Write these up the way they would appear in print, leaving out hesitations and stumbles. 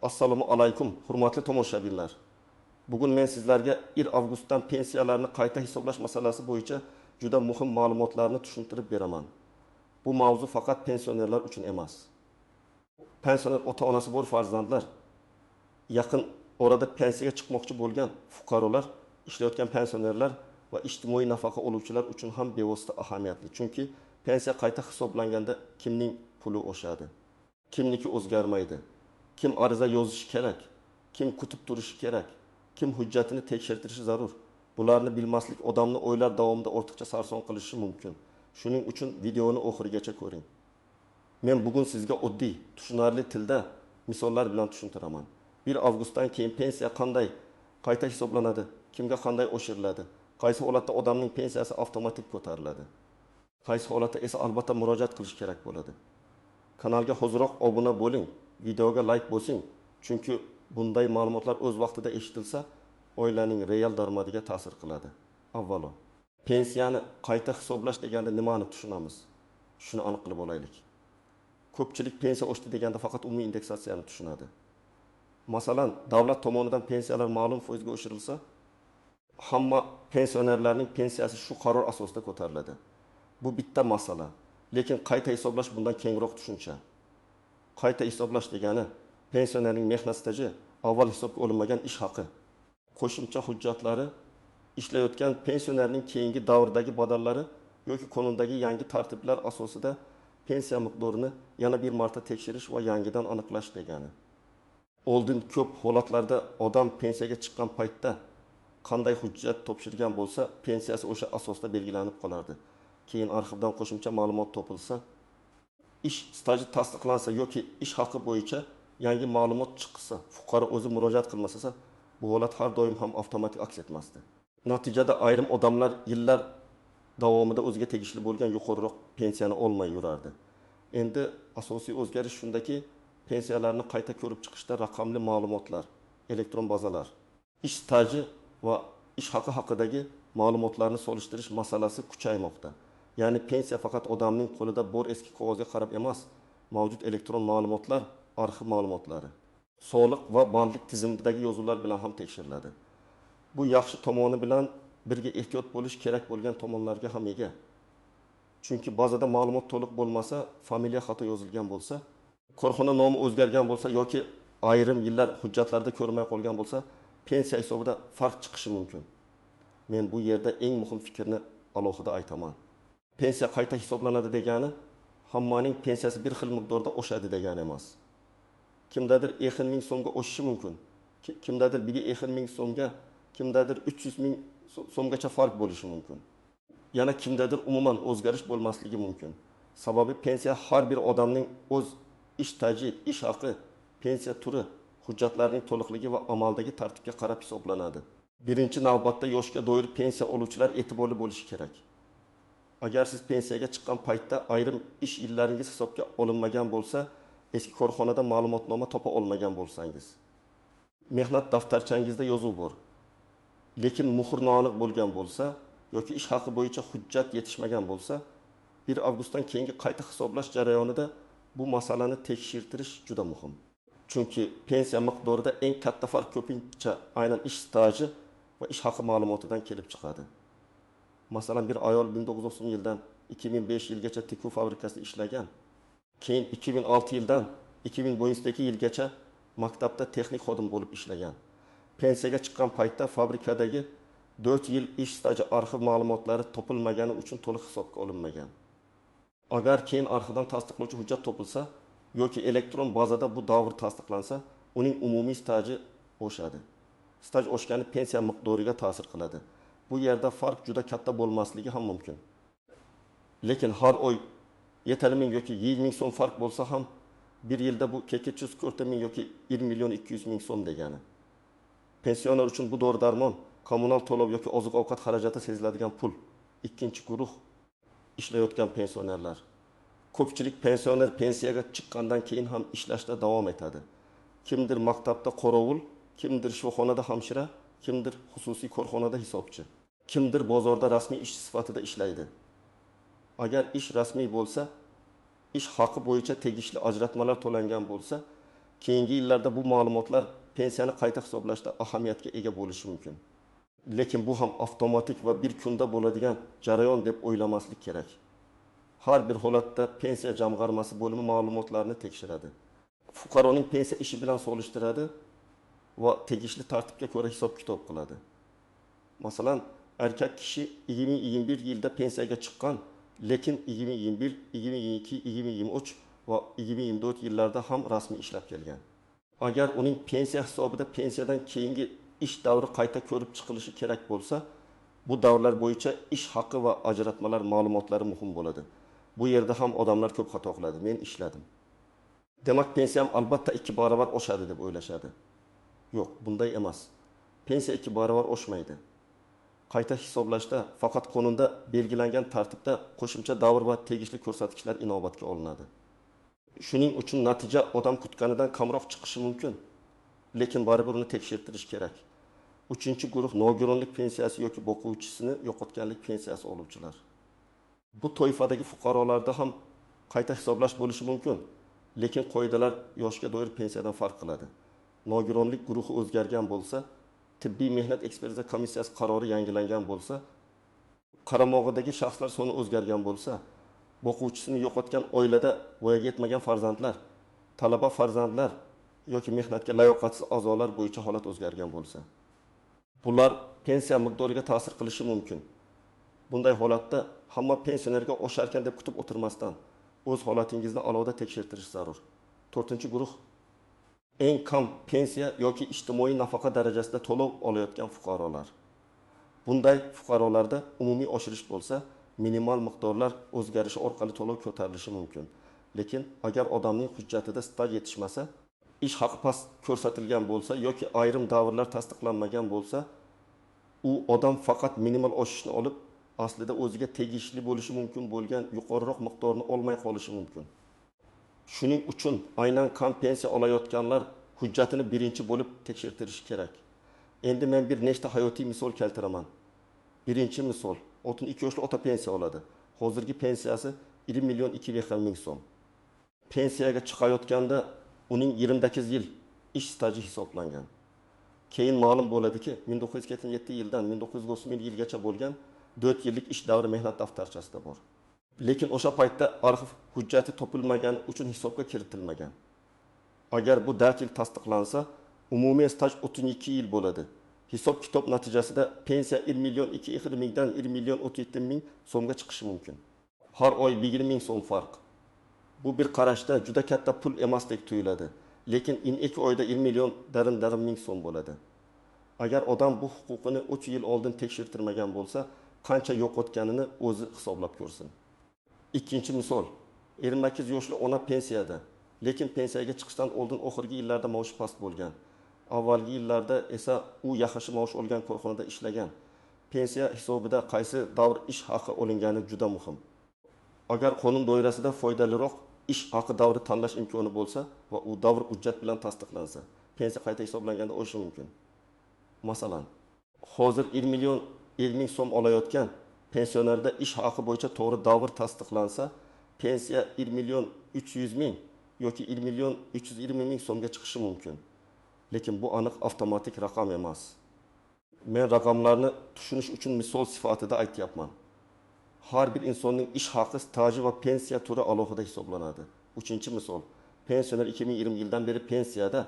Assalomu alaykum, hurmatli tomoshabinlar. Bugun men sizlarga 1 avgustdan pensiyalarni qayta hisoblash masalasi bo'yicha juda muhim ma'lumotlarni tushuntirib beraman. Bu mavzu faqat pensionerlar uchun emas. Pensioner ota-onasi bor farzandlar, yaqin orada pensiyaga chiqmoqchi bo'lgan fuqarolar, ishlayotgan pensionerlar va ijtimoiy nafaqa oluvchilar uchun ham bevosita ahamiyatli. Chunki pensiya qayta hisoblanganda kimning puli oshadi, kimniki o'zgarmaydi, kim ariza yozishi kerak, kim kutib turishi kerak, kim hujjatini tekshirtirishi zarur. Bularni bilmaslik odamni oylar davomida ortiqcha sarson qilishi mumkin. Shuning uchun videoni oxirigacha ko'ring. Men bugun sizga oddiy, tushunarli tilda misollar bilan tushuntiraman. 1 avgustdan keyin pensiya qanday qayta hisoblanadi, kimga qanday oshiriladi, qaysi holatda odamning pensiyasi avtomatik ko'tariladi, qaysi holatda esa albatta murojaat qilish kerak bo'ladi. Kanalga hoziroq obuna bo'ling, videoga like bosing, chunki bunday ma'lumotlar o'z vaqtida eshitilsa, oilaning real daromadiga ta'sir qiladi. Avvalo, pensiyani qayta hisoblash deganda nimani tushunamiz? Shuni aniq qilib olaylik. Ko'pchilik pensiya oshdi deganda faqat umumiy indeksatsiyani tushunadi. Masalan, davlat tomonidan pensiyalar ma'lum foizga oshirilsa, hamma pensionerlarning pensiyasi shu qaror asosida ko'tariladi. Bu bitta masala. Lekin qayta hisoblash bundan kengroq tushuncha. Qayta hisoblash degani pensionerning mehnat staji, avval hisobga olinmagan ish haqi, qo'shimcha hujjatlari, ishlayotgan pensionerning keyingi davrdagi badallari yoki qonundagi yangi tartiblar asosida pensiya miqdorini yana bir marta tekshirish va yangidan aniqlash degani. Oldin ko'p holatlarda odam pensiyaga chiqqan paytda qanday hujjat topshirgan bo'lsa, pensiyasi o'sha asosda belgilanib qolardi. Keyin arxivdan qo'shimcha ma'lumot topilsa, ish staji tasdiqlansa yoki ish haqi bo'yicha yangi ma'lumot chiqsa, fuqaro o'zi murojaat qilmasa, bu holat har doim ham avtomatik aks etmasdi. Natijada ayrim odamlar yillar davomida o'ziga tegishli bo'lgan yuqoriroq pensiyani olmay yurardi. Endi asosiy o'zgarish shundaki, pensiyalarni qayta ko'rib chiqishda raqamli ma'lumotlar, elektron bazalar, ish staji va ish haqi haqidagi ma'lumotlarni solishtirish masalasi kuchaymoqda. Ya'ni pensiya faqat odamning qo'lida bor eski qog'ozga qarab emas, mavjud elektron ma'lumotlar, arxiv ma'lumotlari, soliq va bandlik tizimidagi yozuvlar bilan ham tekshiriladi. Bu yaxshi tomoni bilan birga ehtiyot bo'lish kerak bo'lgan tomonlarga ham ega. Chunki bazada ma'lumot to'liq bo'lmasa, familiya xato yozilgan bo'lsa, korxona nomi o'zgargan bo'lsa yoki ayrim yillar hujjatlarda ko'rinmay qolgan bo'lsa, pensiya hisobida farq chiqishi mumkin. Men bu yerda eng muhim fikrni alohida aytaman. Pensiya qayta hisoblanadi degani hammaning pensiyasi bir xil miqdorda oshadi degani emas. Kimdadir 50 ming so'mga oshishi mumkin, kimdadir 50 ming so'mga, kimdadir 300 ming so'mgacha farq bo'lishi mumkin. Yana kimdadir umuman o'zgarish bo'lmasligi mumkin. Sababi pensiya har bir odamning o'z ish staji, ish haqi, pensiya turi, hujjatlarining to'liqligi va amaldagi tartibga qarab hisoblanadi. Birinchi navbatda yoshga doir pensiya oluvchilar e'tiborli bo'lishi kerak. Agar siz pensiyaga chiqqan paytda ayrim ish yillaringiz hisobga olinmagan bo'lsa, eski korxonada ma'lumotnoma topa olmagan bo'lsangiz, mehnat daftarchangizda yozuv bor, lekin muhr noaniq bo'lgan bo'lsa yoki ish haqi bo'yicha hujjat yetishmagan bo'lsa, 1 avgustdan keyingi qayta hisoblash jarayonida bu masalani tekshirtirish juda muhim. Chunki pensiya miqdorida eng katta farq ko'pincha aynan ish staji va ish haqi ma'lumotidan kelib chiqadi. Masalan, bir ayol 1990 yildan 2005 yilgacha tikuv fabrikasida ishlagan. Keyin 2006 yildan 2012 yilgacha maktabda texnik xodim bo'lib ishlagan. Pensiyaga chiqqan paytda fabrikadagi 4 yil ish staji arxiv ma'lumotlari topilmagani uchun to'liq hisobga olinmagan. Agar keyin arxivdan tasdiqlovchi hujjat topilsa yoki elektron bazada bu davr tasdiqlansa, uning umumiy staji oshadi. Staj oshgani pensiya miqdoriga ta'sir qiladi. Bu yerda farq juda katta bo'lmasligi ham mumkin. Lekin har oy 7 ming yoki 100 ming so'm farq bo'lsa ham, bir yilda bu 240 ming yoki 1 million 200 ming so'm degani. Pensioner uchun bu dori-darmon, kommunal to'lov yoki oziq-ovqat xarajati seziladigan pul. Ikkinchi guruh ishlayotgan pensionerlar. Ko'pchilik pensioner pensiyaga chiqqandan keyin ham ishlashda davom etadi. Kimdir maktabda qorovul, kimdir shifoxonada hamshira, kimdir xususiy korxonada hisobchi, kimdir bozorda rasmiy ishchi sifatida ishlaydi. Agar ish rasmiy bo'lsa, ish haqi bo'yicha tegishli ajratmalar to'langan bo'lsa, Keyingi yillarda bu ma'lumotlar pensiyani qayta hisoblashda ahamiyatga ega bo'lishi mumkin. Lekin bu ham avtomatik va bir kunda bo'ladigan jarayon deb o'ylamaslik kerak. Har bir holatda Pensiya jamg'armasi bo'limi ma'lumotlarni tekshiradi. Fuqaroning pensiya ishi bilan solishtiradi va tegishli tartibga ko'ra hisob-kitob qiladi. Masalan, erkak kishi 2021 yilda pensiyaga chiqqan, lekin 2021, 2022, 2023 va 2024 yillarda ham rasmiy ishlab kelgan. Agar uning pensiya hisobida pensiyadan keyingi ish davri qayta ko'rib chiqilishi kerak bo'lsa, bu davrlar bo'yicha ish haqi va ajratmalar ma'lumotlari muhim bo'ladi. Bu yerda ham odamlar ko'p xato qiladi. Men ishladim, demak pensiyam albatta 2 barobar oshadi deb o'ylashadi. Yo'q, bunday emas. Pensiya 2 barobar oshmaydi. Qayta hisoblashda faqat qonunda belgilangan tartibda qo'shimcha davr va tegishli ko'rsatkichlar inobatga olinadi. Shuning uchun natija odam kutganidan kamroq chiqishi mumkin, lekin baribir uni tekshirtirish kerak. Uchinchi guruh nogironlik pensiyasi yoki boquvchisini yo'qotganlik pensiyasi oluvchilar. Bu toifadagi fuqarolarda ham qayta hisoblash bo'lishi mumkin, lekin qoidalar yoshga doir pensiyadan farq qiladi. Nogironlik guruhi o'zgargan bo'lsa, tibbiy mehnat ekspertiza komissiyasi qarori yangilangan bo'lsa, qaramog'idagi shaxslar soni o'zgargan bo'lsa, boquvchisini yo'qotgan oilada voyaga yetmagan farzandlar, talaba farzandlar yoki mehnatga layoqatsiz a'zolar bo'yicha holat o'zgargan bo'lsa, bular pensiya miqdoriga ta'sir qilishi mumkin. Bunday holatda hamma pensionerga osharkan deb kutib o'tirmasdan o'z holatingizni alohida tekshirtirish zarur. To'rtinchi guruh eng kam pensiya yoki ijtimoiy nafaqa darajasida to'lov olayotgan fuqarolar. Bunday fuqarolarda umumiy oshirish bo'lsa, minimal miqdorlar o'zgarishi orqali to'lov ko'tarilishi mumkin. Lekin agar odamning hujjatida staj yetishmasa, ish haqi past ko'rsatilgan bo'lsa yoki ayrim davrlar tasdiqlanmagan bo'lsa, u odam faqat minimal oshishni olib, aslida o'ziga tegishli bo'lishi mumkin bo'lgan yuqoriroq miqdorni olmay qolishi mumkin. Shuning uchun aynan kam pensiya olayotganlar hujjatini birinchi bo'lib tekshirtirish kerak. Endi men bir nechta hayotiy misol keltiraman. Birinchi misol, 32 yoshli ota pensiya oladi. Hozirgi pensiyasi 1 million 250 ming so'm. Pensiyaga chiqayotganda uning 28 yil ish staji hisoblangan. Keyin ma'lum bo'ladiki, 1977 yildan 1990 yilgacha bo'lgan 4 yillik ish davri mehnat daftarchasida bor. Lekin o'sha paytda arxiv hujjati topilmagani uchun hisobga kiritilmagan. Agar bu 4 yil tasdiqlansa, umumiy staj 32 yil bo'ladi. Hisob-kitob natijasida pensiya 1 million 250 mingdan 1 million 37 ming so'mga chiqishi mumkin. Har oy 20 ming so'm farq. Bu bir qarashda juda katta pul emasdek tuyuladi. Lekin 2 oyda 1 million darim ming so'm bo'ladi. Agar odam bu huquqini 3 yil oldin tekshirtirmagan bo'lsa, qancha yo'qotganini o'zi hisoblab ko'rsin. Ikkinchi misol, 28 yoshli ona pensiyada, lekin pensiyaga chiqishdan oldin oxirgi yillarda maoshi past bo'lgan. Avvalgi yillarda esa u yaxshi maosh olgan korxonada ishlagan. Pensiya hisobida qaysi davr ish haqi olingani juda muhim. Agar qonun doirasida foydaliroq ish haqi davri tanlash imkoni bo'lsa va u davr hujjat bilan tasdiqlansa, pensiya qayta hisoblanganda oshishi mumkin. Masalan, hozir 1 million 50 ming so'm olayotgan pensionerda ish haqi bo'yicha to'g'ri davr tasdiqlansa, pensiya 1 million 300 ming yoki 1 million 320 ming so'mga chiqishi mumkin. Lekin bu aniq avtomatik raqam emas. Men raqamlarni tushunish uchun misol sifatida aytyapman. Har bir insonning ish haqi, staji va pensiya turi alohida hisoblanadi. Uchinchi misol, pensioner 2020 yildan beri pensiyada,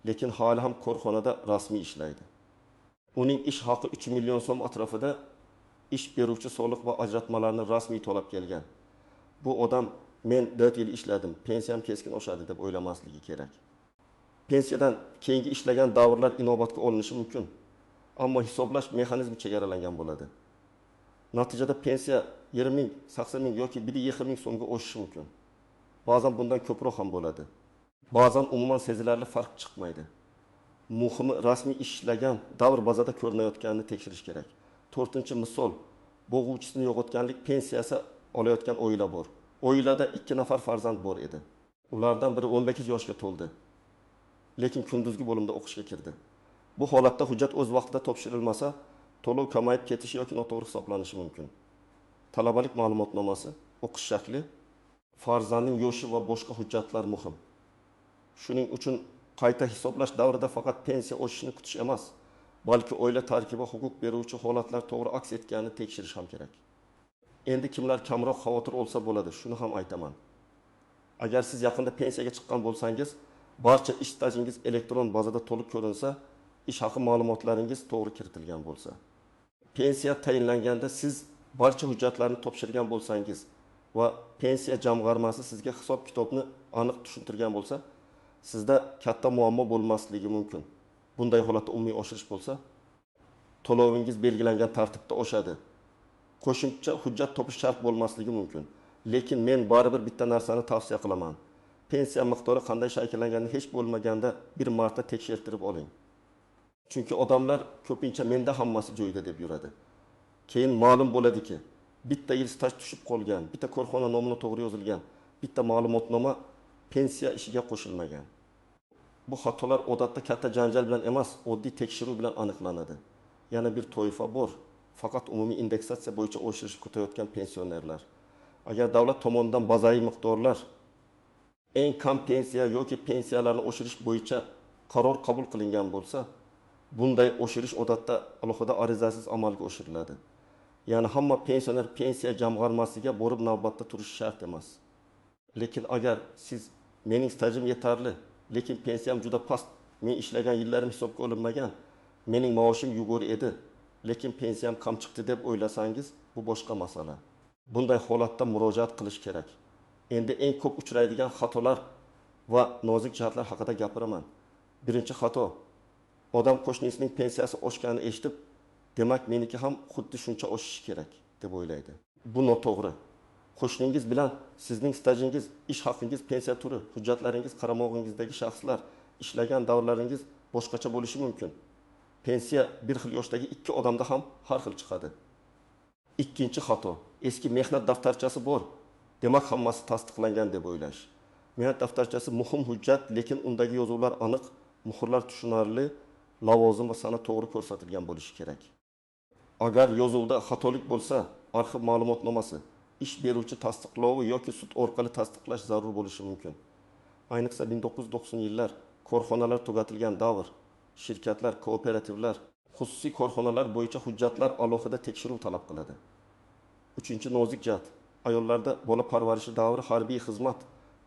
lekin hali ham korxonada rasmiy ishlaydi. Uning ish haqi 3 million so'm atrofida, ish beruvchi soliq va ajratmalarni rasmiy to'lab kelgan. Bu odam men 4 yil ishladim, pensiyam keskin oshadi deb o'ylamasligi kerak. Pensiyadan keyingi ishlagan davrlar inobatga olinishi mumkin, ammo hisoblash mexanizmi chegaralangan bo'ladi. Natijada pensiya 20 ming, 80 ming yoki 1,5 ming so'mga oshishi mumkin. Ba'zan bundan ko'proq ham bo'ladi. Ba'zan umuman sezilarli farq chiqmaydi. Muhimi rasmiy ishlagan davr bazada ko'rinayotganini tekshirish kerak. To'rtinchi misol, bo'g'uvchisini yo'qotganlik pensiyasi olayotgan oila bor. Oilada 2 nafar farzand bor edi. Ulardan biri 18 yoshga to'ldi, lekin kunduzgi bo'limda o'qishga kirdi. Bu holatda hujjat o'z vaqtida topshirilmasa, to'lov kamayib ketishi yoki noto'g'ri hisoblanishi mumkin. Talabalik ma'lumotnomasi, o'qish shakli, farzandning yoshi va boshqa hujjatlar muhim. Shuning uchun Qayta hisoblash davrida faqat pensiya oshishini kutish emas, balki oila tarkibi, huquq beruvchi holatlar to'g'ri aks etganini tekshirish ham kerak. Endi kimlar kamroq xavotir olsa bo'ladi, shuni ham aytaman. Agar siz yaqinda pensiyaga chiqqan bo'lsangiz, barcha ish stajingiz elektron bazada to'liq ko'rinsa, ish haqi ma'lumotlaringiz to'g'ri kiritilgan bo'lsa, pensiya tayinlanganda siz barcha hujjatlarni topshirgan bo'lsangiz va pensiya jamg'armasi sizga hisob-kitobni aniq tushuntirgan bo'lsa, sizda katta muammo bo'lmasligi mumkin. Bunday holatda umumiy oshirish bo'lsa, to'lovingiz belgilangan tartibda oshadi. Qo'shimcha hujjat topish shart bo'lmasligi mumkin. Lekin men baribir bitta narsani tavsiya qilaman. Pensiya miqdori qanday shakllanganini hech bo'lmaganda bir marta tekshirtirib oling. Chunki odamlar ko'pincha menda hammasi joyida deb yuradi. Keyin ma'lum bo'ladiki, bitta yil staj tushib qolgan, bitta korxona nomi to'g'ri yozilgan, bitta ma'lumotnoma pensiya ishiga qo'shilmagan. Bu xatolar odatda katta janjal bilan emas, oddiy tekshiruv bilan aniqlanadi. Yana bir toifa bor, faqat umumiy indeksatsiya bo'yicha oshirish kutayotgan pensionerlar. Agar davlat tomonidan bazaviy miqdorlar eng kam pensiya yoki pensiyalarni oshirish bo'yicha qaror qabul qilingan bo'lsa, bunday oshirish odatda alohida arizasiz amalga oshiriladi. Ya'ni hamma pensioner pensiya jamg'armasiga borib navbatda turishi shart emas. Lekin agar siz mening stajim yetarli, lekin pensiyam juda past, men ishlagan yillarim hisobga olinmagan, mening maoshim yuqori edi, lekin pensiyam kam chiqdi deb o'ylasangiz, bu boshqa masala. Bunday holatda murojaat qilish kerak. Endi eng ko'p uchraydigan xatolar va nozik jihatlar haqida gapiraman. Birinchi xato, odam qo'shnisining pensiyasi oshganini eshitib, demak meniki ham xuddi shuncha oshishi kerak deb o'ylaydi. Bu noto'g'ri. Qo'shningiz bilan sizning stajingiz, ish haqingiz, pensiya turi, hujjatlaringiz, qaramog'ingizdagi shaxslar, ishlagan davrlaringiz boshqacha bo'lishi mumkin. Pensiya bir xil yoshdagi ikki odamda ham har xil chiqadi. Ikkinchi xato, eski mehnat daftarchasi bor, demak hammasi tasdiqlangan deb o'ylash. Mehnat daftarchasi muhim hujjat, lekin undagi yozuvlar aniq, muhrlar tushunarli, lavozim va sana to'g'ri ko'rsatilgan bo'lishi kerak. Agar yozuvda xatolik bo'lsa, arxiv ma'lumotnomasi, ish beruvchi tasdiqlovi yoki sud orqali tasdiqlash zarur bo'lishi mumkin. Ayniqsa 1990-yillar korxonalar tugatilgan davr, shirkatlar, kooperativlar, xususiy korxonalar bo'yicha hujjatlar alohida tekshiruv talab qiladi. Uchinchi nozik jihat, ayollarda bola parvarishi davri, harbiy xizmat,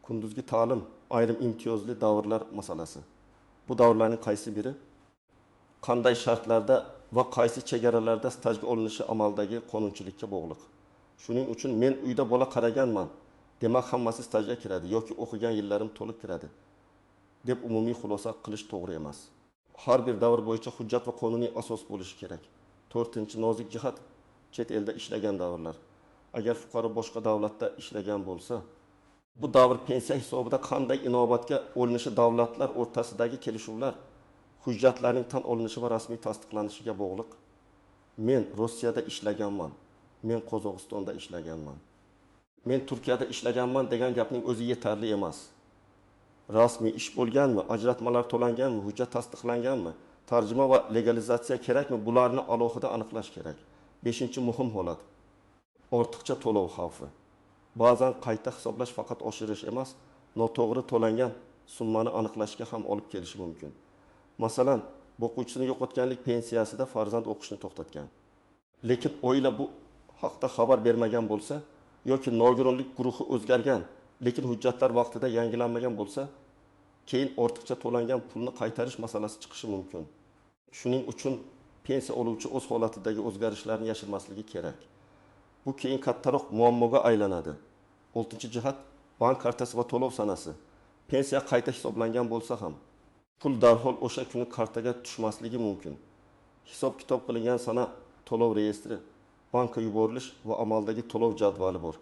kunduzgi ta'lim, ayrim imtiyozli davrlar masalasi. Bu davrlarning qaysi biri qanday shartlarda va qaysi chegaralarda stajga olinishi amaldagi qonunchilikka bog'liq. Shuning uchun men uyda bola qaraganman, demak hammasi stajga kiradi yoki o'qigan yillarim to'liq kiradi deb umumiy xulosa qilish to'g'ri emas. Har bir davr bo'yicha hujjat va qonuniy asos bo'lishi kerak. To'rtinchi nozik jihat, chet elda ishlagan davrlar. Agar fuqaro boshqa davlatda ishlagan bo'lsa, bu davr pensiya hisobida qanday inobatga olinishi davlatlar o'rtasidagi kelishuvlar, hujjatlarning tan olinishi va rasmiy tasdiqlanishiga bog'liq. Men Rossiyada ishlaganman, men Qozog'istonda ishlaganman, men Turkiyada ishlaganman degan gapning o'zi yetarli emas. Rasmiy ish bo'lganmi, ajratmalar to'langanmi, hujjat tasdiqlanganmi, tarjima va legalizatsiya kerakmi, bularni alohida aniqlash kerak. Beshinchi muhim holat, ortiqcha to'lov xavfi. Ba'zan qayta hisoblash faqat oshirish emas, noto'g'ri to'langan summani aniqlashga ham olib kelishi mumkin. Masalan, boquvchisini yo'qotganlik pensiyasida farzand o'qishni to'xtatgan, lekin oila bu haqda xabar bermagan bo'lsa yoki nogironlik guruhi o'zgargan, lekin hujjatlar vaqtida yangilanmagan bo'lsa, keyin ortiqcha to'langan pulni qaytarish masalasi chiqishi mumkin. Shuning uchun pensiya oluvchi o'z holatidagi o'zgarishlarni yashirmasligi kerak. Bu keyin kattaroq muammoga aylanadi. Oltinchi jihat, bank kartasi va to'lov sanasi. Pensiya qayta hisoblangan bo'lsa ham, pul darhol o'sha kuni kartaga tushmasligi mumkin. Hisob-kitob qilingan sana, to'lov reyestri, bankka yuborilish va amaldagi to'lov jadvali bor.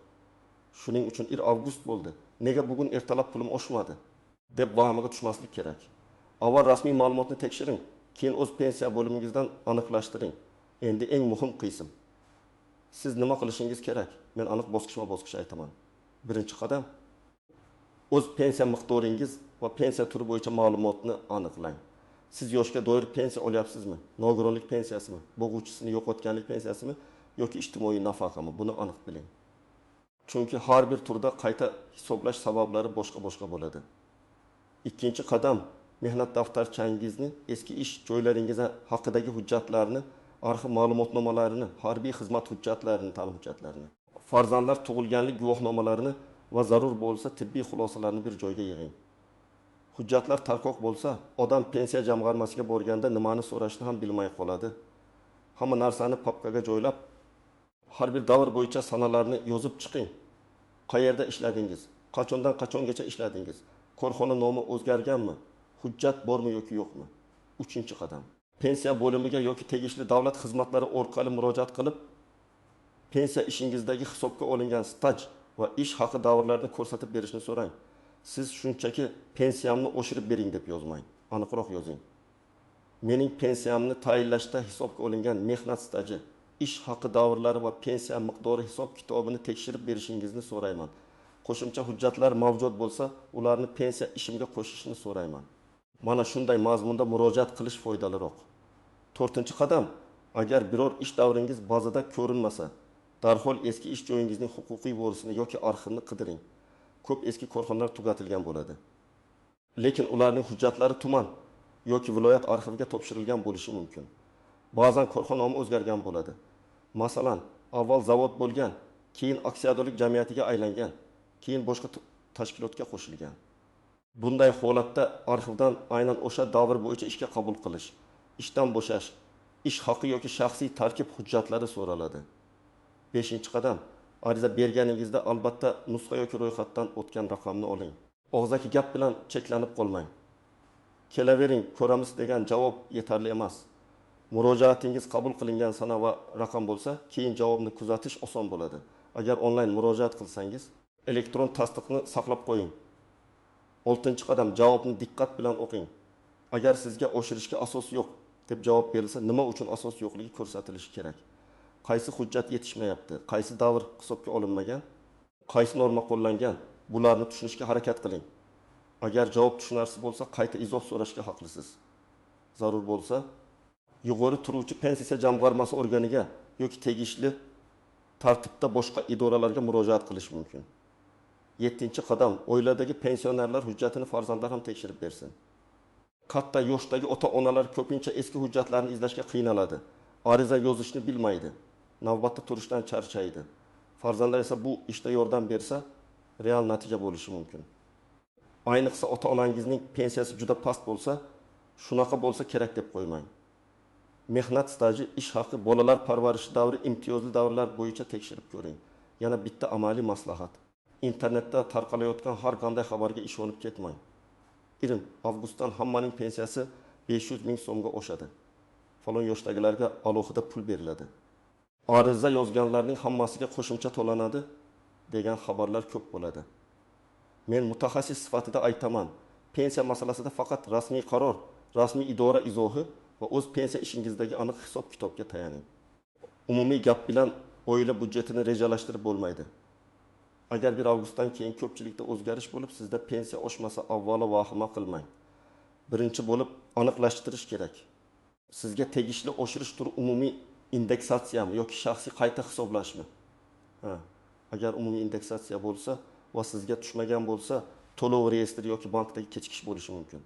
Shuning uchun 1 avgust bo'ldi, nega bugun ertalab pulim oshmadi deb vahmaga tushmaslik kerak. Avval rasmiy ma'lumotni tekshiring, keyin o'z pensiya bo'limingizdan aniqlashtiring. Endi eng muhim qism. Siz nima qilishingiz kerak? Men aniq bosqichma-bosqich aytaman. Birinchi qadam, o'z pensiya miqdoringiz va pensiya turi bo'yicha ma'lumotni aniqlang. Siz yoshga doir pensiya olyapsizmi? Nogironlik pensiyasimi? Bo'g'uvchisini yo'qotganlik pensiyasimi yoki ijtimoiy nafaqami? Buni aniq biling. Chunki har bir turda qayta hisoblash sabablari boshqa-boshqa bo'ladi. Ikkinchi qadam, Mehnat daftarchangizni, eski ish joylaringiz haqidagi hujjatlarni, arxiv ma'lumotnomalarini, harbiy xizmat hujjatlarini, ta'lim hujjatlarini, farzandlar tug'ilganlik guvohnomalarini va zarur bo'lsa tibbiy xulosalarni bir joyga yig'ing. Hujjatlar tarqoq bo'lsa, odam pensiya jamg'armasiga borganda nimani so'rashni ham bilmay qoladi. Hamma narsani papkaga joylab, har bir davr bo'yicha sanalarni yozib chiqing. Qayerda ishladingiz? Qachondan qachongacha ishladingiz? Korxona nomi o'zgarganmi? Hujjat bormi yoki yo'qmi? Uchinchi qadam. Pensiya bo'limiga yoki tegishli davlat xizmatlari orqali murojaat qilib, pensiya ishingizdagi hisobga olingan staj va ish haqi davrlarini ko'rsatib berishni so'rang. Siz shunchaki pensiyamni oshirib bering deb yozmang. Aniqroq yozing. Mening pensiyamni tayinlashda hisobga olingan mehnat staji, ish haqi davrlari va pensiya miqdori hisob kitobini tekshirib berishingizni so'rayman. Qo'shimcha hujjatlar mavjud bo'lsa, ularni pensiya ishimga qo'shishni so'rayman. Mana shunday mazmunda murojaat qilish foydaliroq. To'rtinchi qadam, agar biror ish davringiz bazada ko'rinmasa, darhol eski ish joyingizning huquqiy vorisini yoki arxivni qidiring. Ko'p eski korxonalar tugatilgan bo'ladi. Lekin ularning hujjatlari tuman yoki viloyat arxiviga topshirilgan bo'lishi mumkin. Ba'zan korxona nomi o'zgargan bo'ladi. Masalan, avval zavod bo'lgan, keyin aksiyadorlik jamiyatiga aylangan, keyin boshqa tashkilotga qo'shilgan. Bunday holatda arxivdan aynan o'sha davr bo'yicha ishga qabul qilish, ishdan bo'shash, ish haqi yoki shaxsiy tarkib hujjatlari so'raladi. 5-qadam. Ariza berganingizda albatta nusxa yoki ro'yxatdan o'tgan raqamni oling. Og'zaki gap bilan cheklanib qolmang. Kelavering, ko'ramiz degan javob yetarli emas. Murojaatingiz qabul qilingan sana va raqam bo'lsa, keyin javobni kuzatish oson bo'ladi. Agar onlayn murojaat qilsangiz, elektron tasdiqni saqlab qo'ying. 6-qadam, javobni diqqat bilan o'qing. Agar sizga oshirishga asos yo'q deb javob berilsa, nima uchun asos yo'qligi ko'rsatilishi kerak. Qaysi hujjat yetishmayapti, qaysi davr hisobga olinmagan, qaysi norma qo'llangan, bularni tushunishga harakat qiling. Agar javob tushunarsiz bo'lsa, qayta izoh so'rashga haqlisiz. Zarur bo'lsa, yuqori turuvchi pensiya jamg'armasi organiga yoki tegishli tartibda boshqa idoralarga murojaat qilish mumkin. 7-qadam, oiladagi pensionerlar hujjatini farzandlar ham tekshirib bersin. Katta yoshdagi ota-onalar ko'pincha eski hujjatlarni izlashga qiynaladi. Ariza yozishni bilmaydi. Navbatda turishdan charchaydi. Farzandlar esa bu ishda yordam bersa, real natija bo'lishi mumkin. Ayniqsa ota-onangizning pensiyasi juda past bo'lsa, shunaqa bo'lsa kerak deb qo'ymang. Mehnat staji, ish haqi, bolalar parvarishi davri, imtiyozli davrlar bo'yicha tekshirib ko'ring. Yana bitta amaliy maslahat. Internetda tarqalayotgan har qanday xabarga ishonib ketmang. 1 avgustdan hammaning pensiyasi 500 ming so'mga oshadi. Falon yoshdagilarga alohida pul beriladi. Ariza yozganlarning hammasiga qo'shimcha to'lanadi degan xabarlar ko'p bo'ladi. Men mutaxassis sifatida aytaman, pensiya masalasida faqat rasmiy qaror, rasmiy idora izohi va o'z pensiya ishingizdagi aniq hisob-kitobga tayaning. Umumiy gap bilan oila byudjetini rejalashtirib bo'lmaydi. Agar 1 avgustdan keyin ko'pchilikda o'zgarish bo'lib, sizda pensiya oshmasa, avvalo vahima qilmang. Birinchi bo'lib aniqlashtirish kerak. Sizga tegishli oshirish turi umumiy indeksatsiyami yoki shaxsiy qayta hisoblashmi? Agar umumiy indeksatsiya bo'lsa va sizga tushmagan bo'lsa, to'lov reyestri yoki bankdagi kechikish bo'lishi mumkin.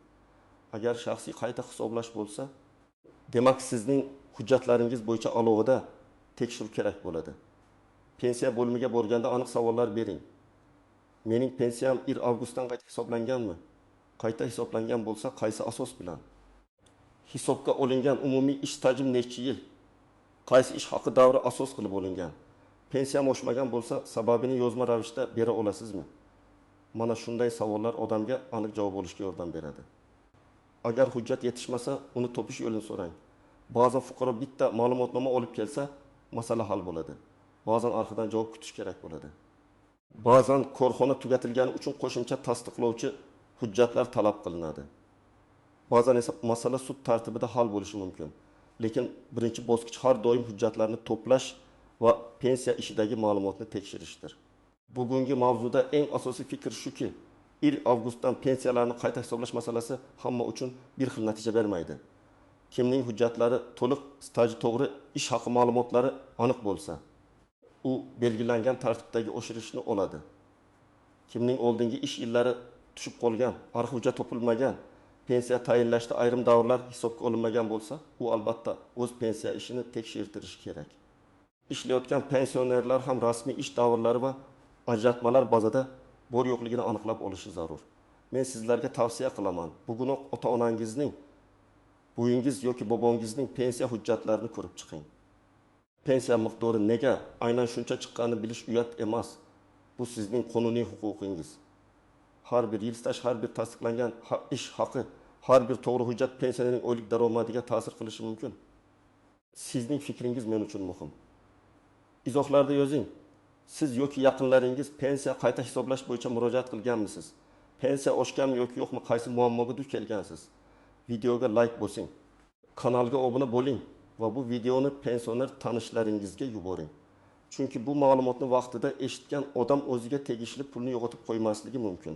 Agar shaxsiy qayta hisoblash bo'lsa, demak sizning hujjatlaringiz bo'yicha alohida tekshiruv kerak bo'ladi. Pensiya bo'limiga borganda aniq savollar bering. Mening pensiyam 1 avgustdan qayta hisoblanganmi? Qayta hisoblangan bo'lsa, qaysi asos bilan? Hisobga olingan umumiy ish stajim necha yil? Qaysi ish haqi davri asos qilib olingan? Pensiyam oshmagan bo'lsa, sababini yozma ravishda bera olasizmi? Mana shunday savollar odamga aniq javob olishga yordam beradi. Agar hujjat yetishmasa, uni topish yo'lini so'rang. Ba'zan fuqaro bitta ma'lumotnoma olib kelsa, masala hal bo'ladi. Ba'zan arxidan javob kutish kerak bo'ladi. Ba'zan korxona tugatilgani uchun qo'shimcha tasdiqlovchi hujjatlar talab qilinadi. Ba'zan esa masala sud tartibida hal bo'lishi mumkin. Lekin birinchi bosqich har doim hujjatlarni to'plash va pensiya ishidagi ma'lumotni tekshirishdir. Bugungi mavzuda eng asosiy fikr shuki, 1 avgustdan pensiyalarni qayta hisoblash masalasi hamma uchun bir xil natija bermaydi. Kimning hujjatlari to'liq, staji to'g'ri, ish haqi ma'lumotlari aniq bo'lsa, u belgilangan tartibdagi oshirishni oladi. Kimning oldingi ish yillari tushib qolgan, arxiv hujjat topilmagan, Pensiya tayinlashda ayrim davrlar hisobga olinmagan bo'lsa, u albatta o'z pensiya ishini tekshirtirishi kerak. Ishlayotgan pensionerlar ham rasmiy ish davrlari va ajratmalar bazada bor-yo'qligini aniqlab olishi zarur. Men sizlarga tavsiya qilaman, bugunoq ota-onangizning, buvingiz yoki bobongizning pensiya hujjatlarini ko'rib chiqing. Pensiya miqdori nega aynan shuncha chiqqanini bilish uyat emas. Bu sizning qonuniy huquqingiz. Har bir yil staj, har bir tasdiqlangan ish haqi, har bir to'g'ri hujjat pensionerning oylik daromadiga ta'sir qilishi mumkin. Sizning fikringiz men uchun muhim. Izohlarda yozing. Siz yoki yaqinlaringiz pensiya qayta hisoblash bo'yicha murojaat qilganmisiz? Pensiya oshganmi yoki yo'qmi, qaysi muammoga duch kelgansiz? Videoga like bosing. Kanalga obuna bo'ling va bu videoni pensioner tanishlaringizga yuboring. Chunki bu ma'lumotni vaqtida eshitgan odam o'ziga tegishli pulni yo'qotib qo'ymasligi mumkin.